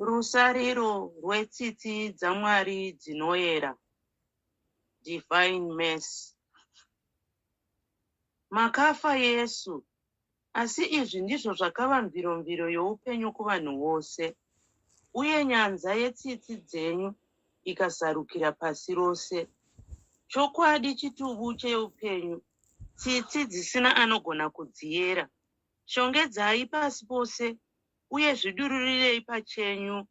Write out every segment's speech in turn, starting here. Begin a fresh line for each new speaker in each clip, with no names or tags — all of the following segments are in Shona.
Rusariro rwetsitsi dzaMwari dzinoyera. Divine Mercy. Makafa Yesu, asi izvi ndizvo zvakava mviromviro youpenyu kuvanhu vose, uye nyanza yetsitsi dzenyu ikazarukira pasi rose. Chokwadi chitubu cheupenyu, tsitsi dzisina anogona kudziyera. Shongedzai pasi pose uye zvidururirei pachenyu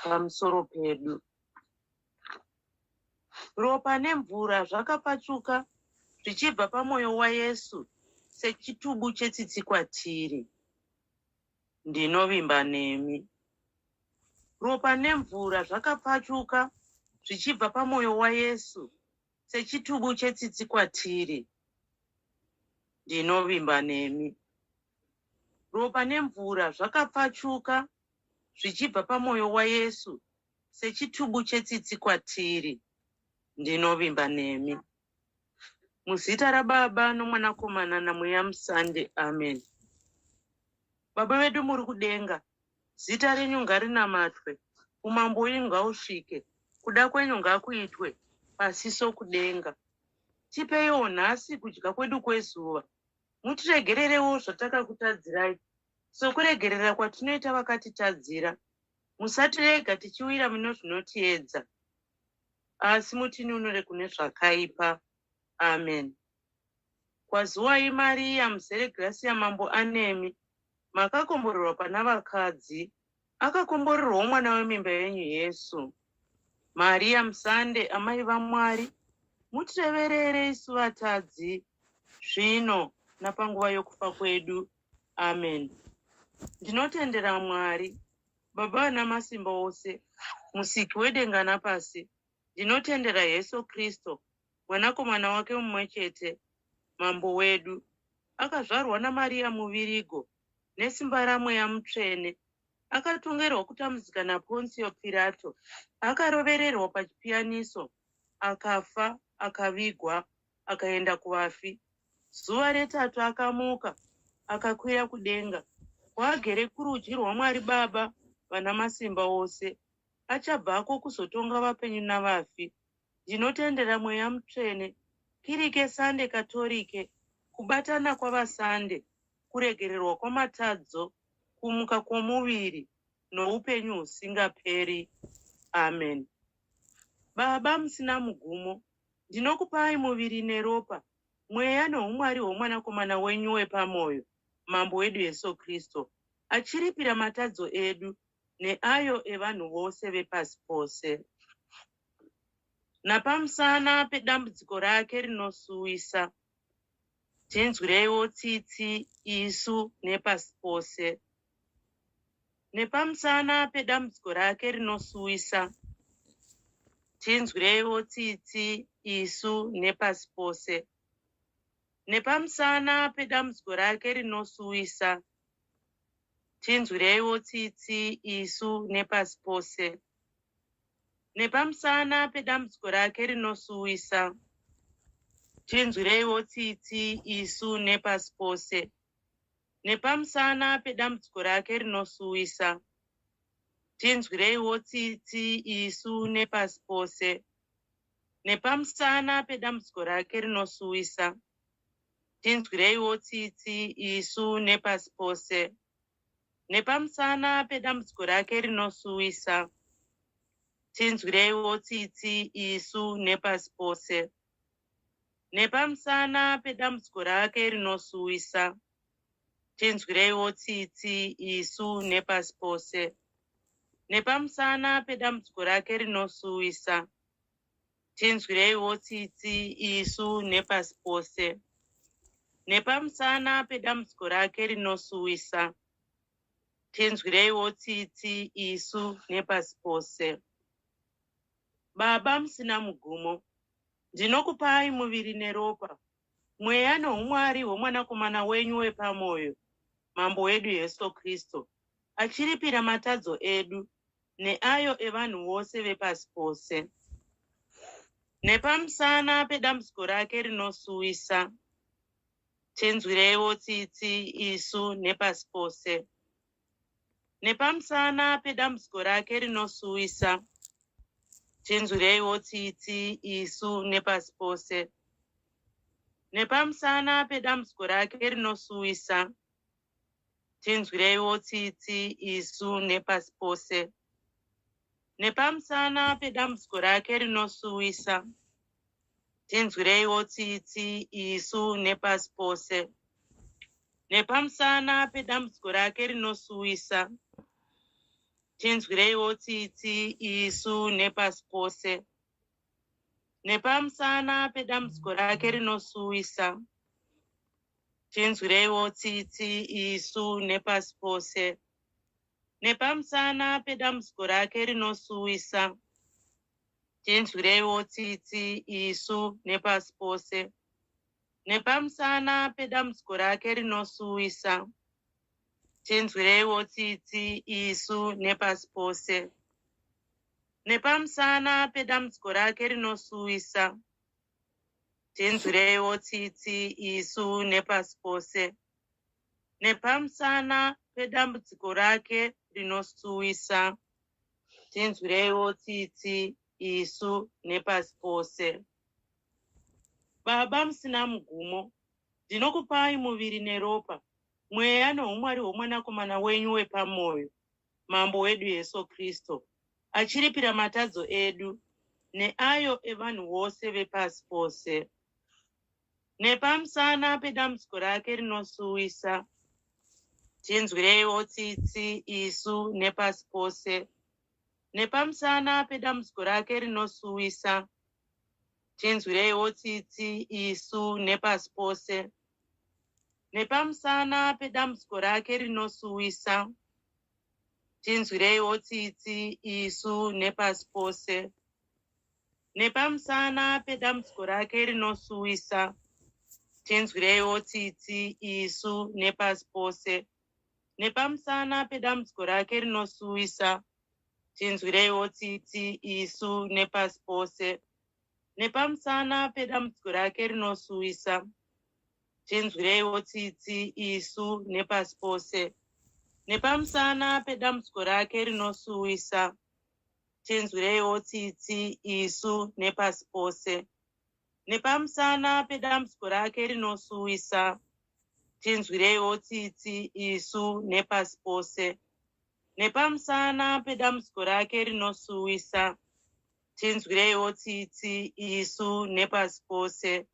pamusoro pedu. Ropa nemvura zvakapfachuka zvichibva pamwoyo waYesu sechitubu chetsitsi kwatiri. Ndinovimba nemi. Ropa nemvura zvakapfachuka zvichibva pamwoyo waYesu sechitubu chetsitsi kwatiri. Ndinovimba nemi. Ropa nemvura zvakapfachuka zvichibva pamwoyo waYesu sechitubu chetsitsi kwatiri. Ndinovimba nemi. Muzita raBaba noMwanakomana naMweya Musande. Amen. Baba vedu muri kudenga, zita renyu ngarinamatwe, umambo wenyu ngausvike, kuda kwenyu ngakuitwe pasi sokudenga. Tipeiwo nhasi kudya kwedu kwezuva. Mutiregererewo zvatakakutadzirai, sokuregerera kwatinoita vakatitadzira. Musatirega tichiwira mune zvinotiedza, asi mutinunure kune zvakaipa. Amen. Kwaziwai Mariya, muzere grasiya Mambo anemi, makakomborerwa pana vakadzi, akakomborerwawo mwana wemimba yenyu Yesu. Mariya Musande, amai vaMwari, mutireverere isu vatadzi, zvino napanguva yokufa kwedu. Amen. Ndinotendera Mwari, Baba vana masimba ose, Musiki wedenga napasi. Ndinotendera Jesu Kristu, Mwanakomana wake mumwe chete, Mambo wedu. Akazvarwa naMariya Muvirigo, nesimba raMweya Mutsvene. Akatongerwa kutambudzika naPonsio Pirato. Akarovererwa pachipiyaniso, akafa, akavigwa, akaenda kuvafi. Zuva retatu akamuka, akakwira kudenga, kwaagere kurudyi rwaMwari Baba vana masimba ose. Achabvako kuzotonga vapenyu navafi. Ndinotendera Mweya Mutsvene, Kirike Sande Katorike, kubatana kwavasande, kuregererwa kwamatadzo, kumuka kwomuviri, noupenyu husingaperi. Amen. Baba musina mugumo, ndinokupai muviri neropa, mweya noumwari hwoMwanakomana wenyu wepamoyo, Mambo wedu Jesu Kristu, achiripira matadzo edu neayo evanhu vose vepasi pose. Napamusana pedambudziko rake rinosuwisa, tinzwireiwo tsitsi isu nepasi pose. Nepamusana pedambudziko rake rinosuwisa, tinzwireiwo tsitsi isu nepasi pose. Nepamusana pedambudziko rake rinosuwisa, tinzwireiwo tsitsi isu nepasi pose. Nepamusana pedambudziko rake rinosuwisa, tinzwireiwo tsitsi isu nepasi pose. Nepamusana pedambudziko rake rinosuwisa, tinzwireiwo tsitsi isu nepasi pose. Nepamusana pedambudziko rake rinosuwisa, tinzwireiwo tsitsi isu nepasi pose. Nepamusana pedambudziko rake rinosuwisa, tinzwireiwo tsitsi isu nepasi pose. Nepamusana pedambudziko rake rinosuwisa, tinzwireiwo tsitsi isu nepasi pose. Nepamusana pedambudziko rake rinosuwisa, tinzwireiwo tsitsi isu nepasi pose. Nepamusana pedambudziko rake rinosuwisa, tinzwireiwo tsitsi isu nepasi pose. Baba musina mugumo, ndinokupai muviri neropa, mweya noumwari hwoMwanakomana wenyu wepamoyo, Mambo wedu Jesu Kristu, achiripira matadzo edu neayo evanhu vose vepasi pose. Nepamusana pedambudziko rake rinosuwisa, tinzwireiwo tsitsi isu nepasi pose. Nepamusana pedambudziko rake rinosuwisa, tinzwireiwo tsitsi isu nepasi pose. Nepamusana pedambudziko rake rinosuwisa, tinzwireiwo tsitsi isu nepasi pose. Nepamusana pedambudziko rake rinosuwisa, tinzwireiwo tsitsi isu nepasi pose. Nepamusana pedambudziko rake rinosuwisa, tinzwireiwo tsitsi isu nepasi pose. Nepamusana pedambudziko rake rinosuwisa, tinzwireiwo tsitsi isu nepasi pose. Nepamusana pedambudziko rake rinosuwisa, tinzwireiwo tsitsi isu nepasi pose. Nepamusana pedambudziko rake rinosuwisa, tinzwireiwo tsitsi isu nepasi pose. Nepamusana pedambudziko rake rinosuwisa, tinzwireiwo tsitsi isu nepasi pose. Nepamusana pedambudziko rake rinosuwisa, tinzwireiwo tsitsi isu nepasi pose. Baba musina mugumo, ndinokupai muviri neropa, mweya noumwari hwomwanakomana wenyu wepamwoyo, Mambo wedu Jesu Kristu, achiripira matadzo edu neayo evanhu vose vepasi pose. Nepamusana pedambudziko rake rinosuwisa, tinzwireiwo tsitsi isu nepasi pose. Nepamusana pedambudziko rake rinosuwisa, tinzwireiwo tsitsi isu nepasi pose. Nepamusana pedambudziko rake rinosuwisa, tinzwireiwo tsitsi isu nepasi pose. Nepamusana pedambudziko rake rinosuwisa, tinzwireiwo tsitsi isu nepasi pose. Nepamusana pedambudziko rake rinosuwisa, tinzwireiwo tsitsi isu nepasi pose. Nepamusana pedambudziko rake rinosuwisa, tinzwireiwo tsitsi isu nepasi pose. Nepamusana pedambudziko rake rinosuwisa, tinzwireiwo tsitsi isu nepasi pose. Nepamusana pedambudziko rake rinosuwisa, tinzwireiwo tsitsi isu nepasi pose. Nepamusana pedambudziko rake rinosuwisa, tinzwireiwo tsitsi isu nepasi pose.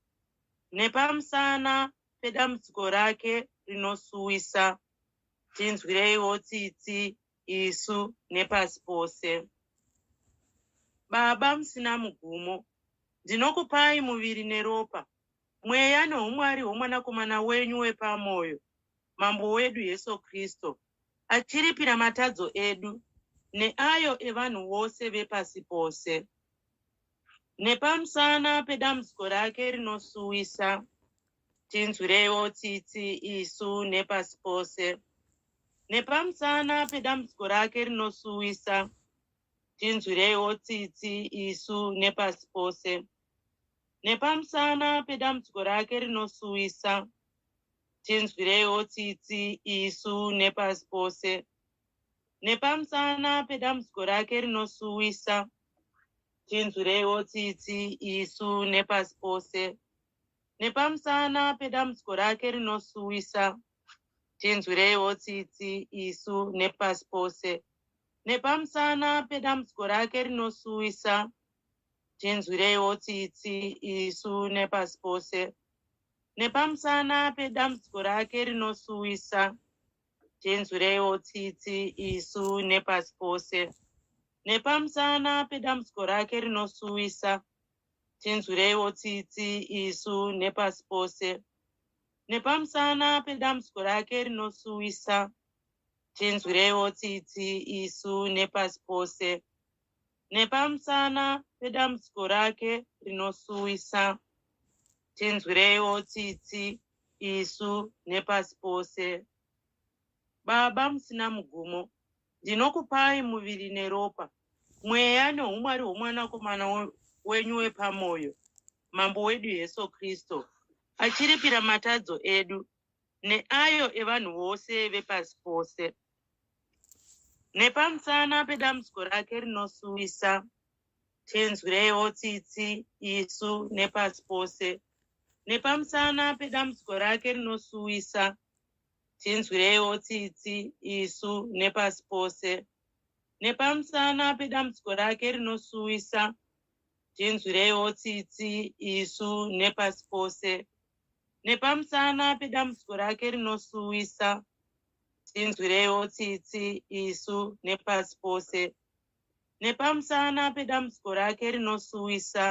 Nepamusana pedambudziko rake rinosuwisa, tinzwireiwo tsitsi isu nepasi pose. Baba musina mugumo, ndinokupai muviri neropa, mweya noumwari hwomwanakomana wenyu wepamwoyo, Mambo wedu Jesu Kristu, achiripira matadzo edu neayo evanhu vose vepasi pose. Nepamusana pedambudziko rake rinosuwisa, tinzwireiwo tsitsi isu nepasi pose. Nepamusana pedambudziko rake rinosuwisa, tinzwireiwo tsitsi isu nepasi pose. Nepamusana pedambudziko rake rinosuwisa, tinzwireiwo tsitsi isu nepasi pose. Nepamusana pedambudziko rake rinosuwisa, tinzwireiwo tsitsi isu nepasi pose. Nepamusana pedambudziko rake rinosuwisa, tinzwireiwo tsitsi isu nepasi pose. Nepamusana pedambudziko rake rinosuwisa, tinzwireiwo tsitsi isu nepasi pose. Nepamusana pedambudziko rake rinosuwisa, tinzwireiwo tsitsi isu nepasi pose. Nepamusana pedambudziko rake rinosuwisa, tinzwireiwo tsitsi isu nepasi pose. Nepamusana pedambudziko rake rinosuwisa, tinzwireiwo tsitsi isu nepasi pose. Nepamusana pedambudziko rake rinosuwisa, tinzwireiwo tsitsi isu nepasi pose. Baba musina mugumo, ndinokupai muviri neropa, mweya noumwari hwomwanakomana wenyu wepamwoyo, Mambo wedu Jesu Kristu, achiripira matadzo edu neayo evanhu vose vepasi pose. Nepamusana pedambudziko rake rinosuwisa, tinzwireiwo tsitsi isu nepasi pose. Nepamusana pedambudziko rake rinosuwisa, tinzwireiwo tsitsi isu nepasi pose. Nepamusana pedambudziko rake rinosuwisa, tinzwireiwo tsitsi isu nepasi pose. Nepamusana pedambudziko rake rinosuwisa, tinzwireiwo tsitsi isu nepasi pose. Nepamusana pedambudziko rake rinosuwisa,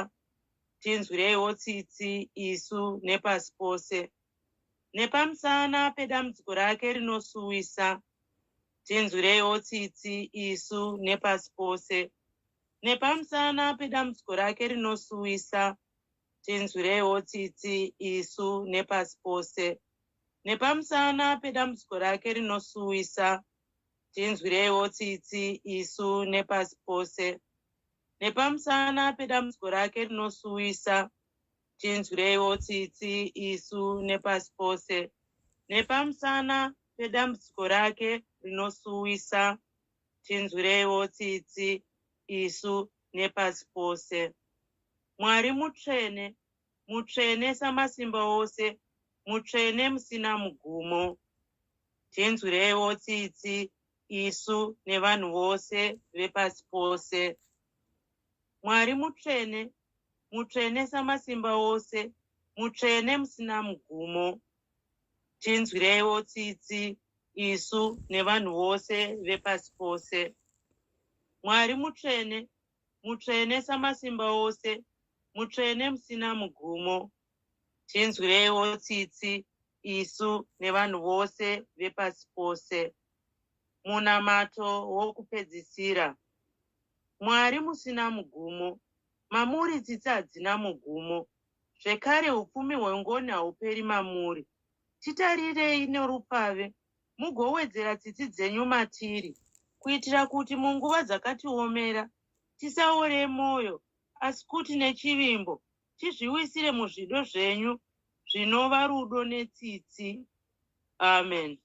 tinzwireiwo tsitsi isu nepasi pose. Nepamusana pedambudziko rake rinosuwisa, tinzwireiwo tsitsi isu nepasi pose. Nepamusana pedambudziko rake rinosuwisa, tinzwireiwo tsitsi isu nepasi pose. Nepamusana pedambudziko rake rinosuwisa, tinzwireiwo tsitsi isu nepasi pose. Nepamusana pedambudziko rake rinosuwisa, tinzwireiwo tsitsi isu nepasi pose. Nepamusana pedambudziko rake rinosuwisa, tinzwireiwo tsitsi isu nepasi pose. Mwari mutsvene, mutsvene samasimba ose, mutsvene musina mugumo, tinzwireiwo tsitsi isu nevanhu vose vepasi pose. Mwari mutsvene, mutsvene samasimba ose, mutsvene musina mugumo, tinzwireiwo tsitsi isu nevanhu vose vepasi pose. Mwari mutsvene, mutsvene samasimba ose, mutsvene musina mugumo, tinzwireiwo tsitsi isu nevanhu vose vepasi pose. Munamato wokupedzisira. Mwari musina mugumo, mamuri tsitsi hadzina mugumo, zvekare upfumi hwengoni hauperi mamuri. Titarirei norupfave, mugowedzera tsitsi dzenyu matiri, kuitira kuti munguva dzakatiomera tisaore mwoyo, asi kuti nechivimbo tizviwisire muzvido zvenyu zvinova rudo netsitsi. Amen.